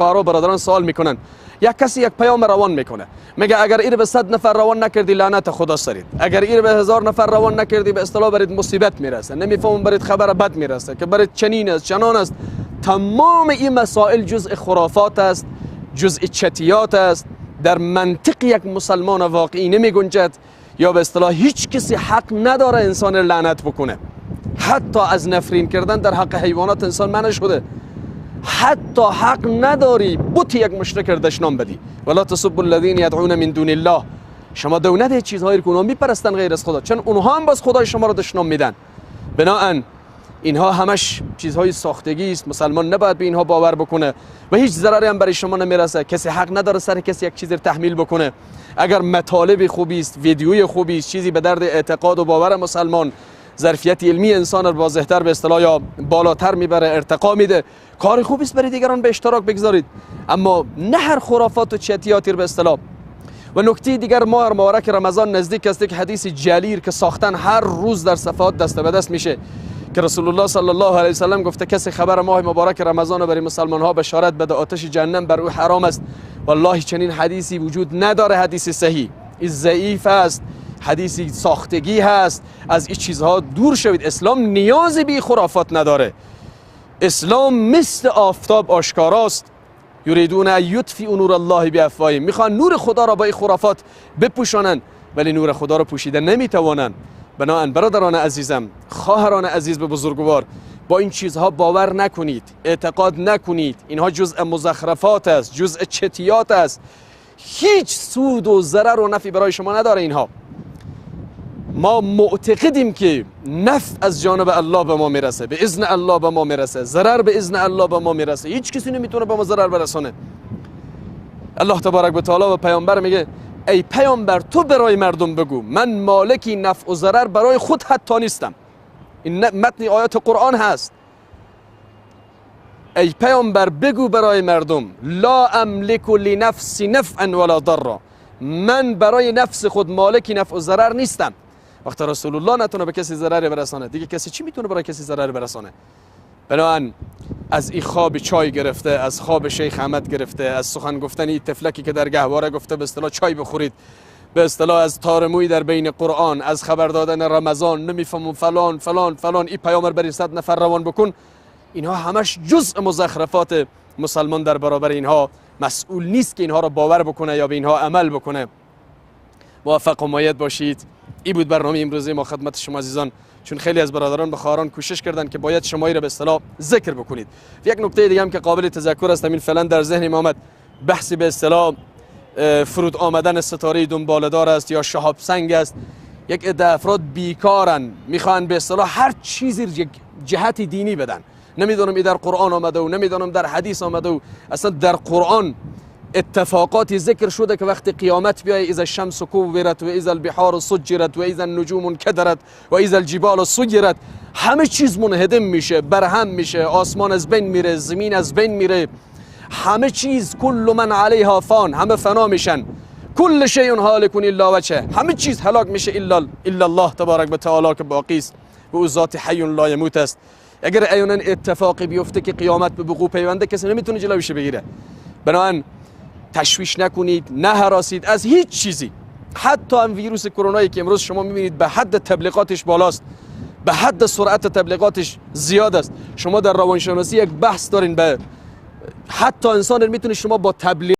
خواهرها برادران سوال میکنن، یک کسی یک پیام روان میکنه، میگه اگر این به 100 نفر روان نکردی لعنت خدا سرید، اگر این به 1000 نفر روان نکردی به اصطلاح برید مصیبت میرسه، نمیفهمم برید خبر بد میرسه که برید چنین است چنان است. تمام این مسائل جزء خرافات است، جزء چتیات است، در منطق یک مسلمان واقعی نمی گنجد، یا به اصطلاح هیچ کسی حق نداره انسان لعنت بکنه. حتی از نفرین کردن در حق حیوانات انسان منع شده. حتی حق نداری بت یک مشرک را دشنام بدی. ولا تسبوا الذین یدعون من دون الله. شما دو نده چیزهایی که اونها میپرستن غیر از خدا، چون اونها هم باز خدای شما را دشنام میدن. بناهن اینها همش چیزهای ساختگی است، مسلمان نباید به اینها باور بکنه و هیچ ضرری هم برای شما نمیرسه. کسی حق نداره سر کسی یک چیزی تحمیل بکنه. اگر مطالب خوبی است، ویدیوی خوبی است، چیزی به درد اعتقاد و باور مسلمان، ظرفیت علمی انسان رو واضح‌تر به اصطلاح یا بالاتر میبره، ارتقا میده، کار خوبی است برای دیگران به اشتراک بگذارید، اما نه هر خرافات و چتیاتی به اصطلاح. و نکته دیگر، ماه مبارک رمضان نزدیک است، یک حدیث جلیر که ساختن هر روز در صفحات دست به دست میشه که رسول الله صلی الله علیه وسلم گفته کسی خبر ماه مبارک رمضان برای مسلمان ها بشارت بده آتش جهنم بر او حرام است. والله چنین حدیثی وجود نداره، حدیث صحیح، این ضعیف است، حدیثی ساختگی هست. از این چیزها دور شوید. اسلام نیازی به خرافات نداره. اسلام مثل آفتاب آشکاراست. یریدون ان یطفئوا نور الله بافواههم، میخوان نور خدا را با این خرافات بپوشانند، ولی نور خدا را پوشیده نمیتوانند. بنابراین برادران عزیزم، خواهران عزیز به بزرگوار، با این چیزها باور نکنید، اعتقاد نکنید. اینها جزء مزخرفات است، جزء چتیات است، هیچ سود و ضرر و نفعی برای شما نداره اینها. ما معتقدیم که نفع از جانب الله به ما میرسه، به اذن الله به ما میرسه، ضرر به اذن الله به ما میرسه، هیچ کسی نمیتونه به ما ضرر برسانه. الله تبارک و تعالی و پیامبر میگه ای پیامبر تو برای مردم بگو من مالکی نفع و ضرر برای خود حتی نیستم. این متن آیات قرآن هست. ای پیامبر بگو برای مردم لا املک لنفسی نفعا ولا ضرا، من برای نفس خود مالکی نفع و ضرر نیستم. وقتی رسول الله نتونه به کسی ضرر برسانه، دیگه کسی چی میتونه برای کسی ضرر برسانه؟ بنابراین از این خواب چای گرفته، از خواب شیخ احمد گرفته، از سخن گفتن این طفلکی که در گهواره گفته به اصطلاح چای بخورید، به اصطلاح از تار موی در بین قرآن، از خبر دادن رمضان، نمیفهمم فلان فلان فلان، این پیام برای 100 نفر روان بکن، اینها همش جزء مزخرفات. مسلمان در برابر اینها مسئول نیست که اینها را باور بکنه یا به اینها عمل بکنه. موفق و مؤید باشید. این بود برنامه امروزی ما خدمت شما عزیزان، چون خیلی از برادران و خواهران کوشش کردن که باید شما را به اصطلاح ذکر بکنید. یک نکته دیگه هم که قابل تذکر است، همین فعلا در ذهن ما آمد، بحث به اصطلاح فرود آمدن ستاره دنباله‌دار است یا شهاب سنگ است. یک عده افراد بیکارن، میخوان به اصطلاح هر چیزی یک جهت دینی بدن. نمیدونم این در قرآن آمده و نمیدونم در حدیث آمده و اصلا در قرآن اتفاقاتی ذکر شده که وقتی قیامت بیای اذا الشمس کورت و اذا البحار سجرت و اذا النجوم انکدرت و اذا الجبال سیرت، همه چیز منهدم میشه، برهم میشه، آسمان از بین میره، زمین از بین میره، همه چیز، کل من علیها فان، همه فنا میشن، کل شیء هالک الا وجهه، همه چیز هلاک میشه الا الله تبارک و تعالی که باقی است و او ذات حی لا یموت است. اگر ایونا اتفاقی بیفته که قیامت به وقوع پیونده، کسی نمیتونه جلوش بگیره. بنابراین تشویش نکنید، نهراسید از هیچ چیزی. حتی هم ویروس کرونایی که امروز شما میبینید به حد تبلیغاتش بالاست، به حد سرعت تبلیغاتش زیاد است. شما در روانشناسی یک بحث دارین، به حتی انسان میتونه شما با تبلیغ